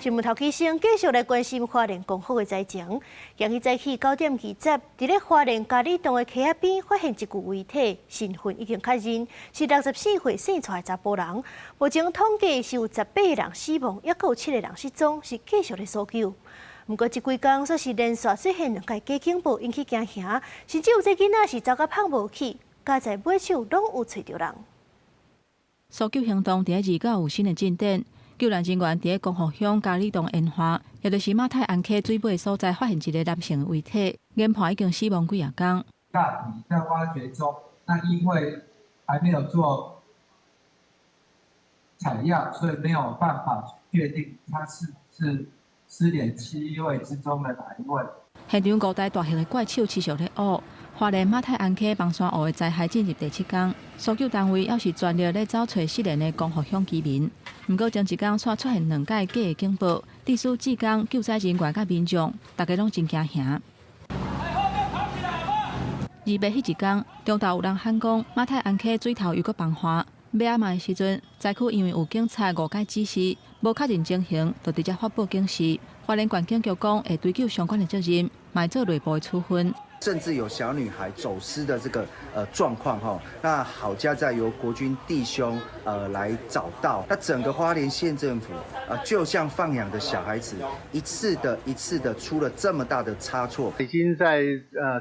新聞頭起先繼續來關心花蓮光復的災情。今日早起9點20，佇咧花蓮嘉里洞的溪仔邊發現一具遺體，身份已經確認是64歲姓蔡的查埔人。目前統計是有18個人死亡，抑閣有七個人失蹤，是繼續咧搜救。毋過這幾工煞是連續出現兩个假警報，引起驚嚇，甚至有這囡仔是走甲胖無去，佳哉尾手攏有揣著人。搜救行動佇咧29有新的進展。救援人員佇咧光復鄉嘉里洞煙花，也就是馬太鞍溪水尾所在，發現一个男性遺體，研判已經死亡幾仔工。大體在挖掘中，那因為還沒有做採樣，所以沒有辦法確定他是是失聯七位之中的哪一位。現場五台大型的怪手持續咧挖，花蓮馬太鞍溪枋山湖的災害進入第七工，搜救單位猶是全力咧走揣失聯的光復鄉居民。毋過前一工煞出現兩个假的警報，致使志工、救災人員佮民眾，大家攏真驚嚇。28彼一工，中晝有人喊講馬太鞍溪水頭又閣崩岸，尾仔的時陣，災區因為有警察誤解指示，無確認情形，就直接發布警示。花蓮縣警局講會追究相關的責任，嘛會做內部的處分。甚至有小女孩走失的這個狀況哈，那好佳在由國軍弟兄來找到。那整個花蓮縣政府啊，就像放養的小孩子，一次的一次的出了這麼大的差錯。已經在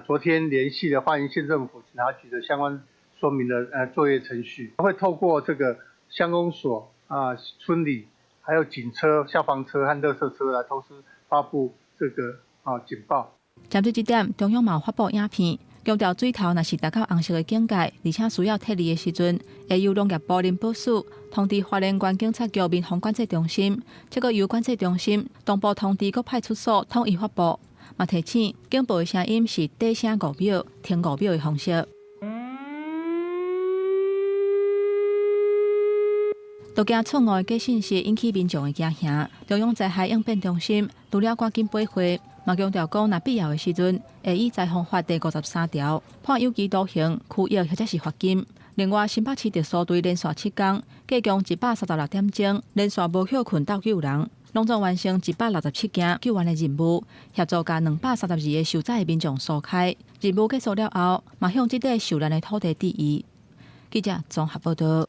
昨天聯繫了花蓮縣政府警察局的相關說明的作業程序，會透過這個鄉公所啊、村裡，還有警車、消防車和垃圾車來同時發布這個啊警報。針對這點，中央嘛有發布影片，強調水頭若是達到紅色的警戒，而且需要撤離的時陣，會由農業部林保署通知花蓮縣警察局民防管制中心，這個由管制中心同步通知各派出所統一發布。嘛提醒警報的聲音是短聲五秒、停五秒的方式。都驚錯誤的假訊息引起民眾的驚嚇。中央災害應變中心除了趕緊備會，嘛強調講，若必要的時陣，會依災防法第53條判有期徒刑、拘役或者是罰金。另外，新北市特搜隊連續7工，計共136點鐘，連續無歇睏鬥救人，攏總完成167件救援的任務，協助共232個受災的民眾疏開。任務結束了後，嘛向這塊受難的土地致意。記者綜合報道。